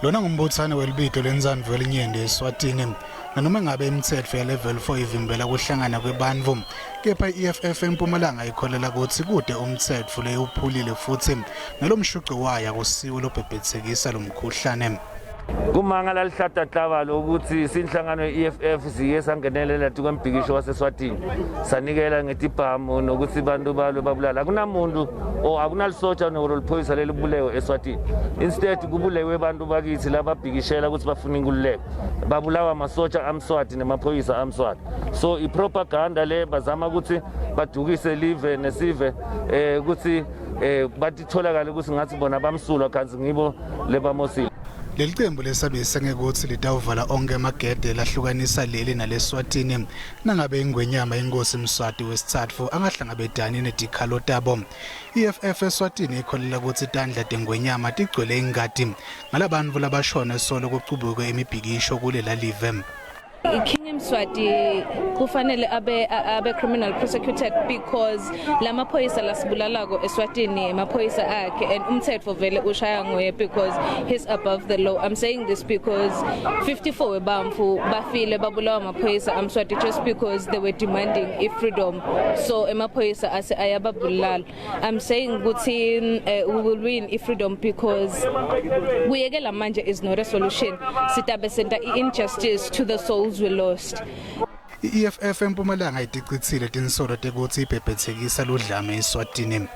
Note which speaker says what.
Speaker 1: Lona ngumbuthano welibito lentsandvo yelinyenti eSwatini. Nanoma ngabe imitsetfo ya-level 4 ivimbela kuhlangana kwebantfu, kepha i-EFF eMpumalanga ikholela kutsi kute umtsetfo leyuphulile futsi nalomshuco wayo akusiwo lobhebhethekisa lomkhuhlane.
Speaker 2: Kumanga lalihlata klabalo ukuthi sinhlangano ye-EFF siye sangenelela tukwembhikisho waseSwatini, sanikela ngetibhamu nokuthi bantu balwe babulala. Akunamuntu or akunalisotsha noliphoyisa lelibulewe eSwatini. Instead kubulewe bantu bakithi lababhikishela ukuthi bafuna inkululeko, babulawa amasotsha amSwati nemaphoyisa amSwati. So ipropaganda le bazama ukuthi badukise live nesive ukuthi batitholakale ukuthi ngathi bona bamsulwa, kanti ngibo lebamosile.
Speaker 1: Leli cembu lesabise ngekuthi litawuvala onke emagede lahlukanisa leli naleSwatini nangabe ingwenyama inkosi Mswati wesitsatfu angahlangabetani netikhalo tabo. EFF eSwatini ikholela kutsi tandla tengwenyama tigcwele ingati ngalabantfu labashone solo kucubuke imibhikisho kulela live.
Speaker 3: King Mswati kufanele abe criminal prosecuted because lamaphoyisa lasibulalako eSwatini emaphoyisa akhe, and umthetho vele ushaya nguye because he's above the law. I'm saying this because 54 webamfu bafile babulawa amaphoyisa amSwati just because they were demanding i-freedom, so emaphoyisa ase ayababulala. I'm saying ukuthi we will win i-freedom because kuyekela manje is not a solution. Sitabe senta i-injustice to the souls we lost.
Speaker 1: I-EFF eMpumalanga iticitsile tinsolo tekutsi ibhebhethekisa ludlame eSwatini.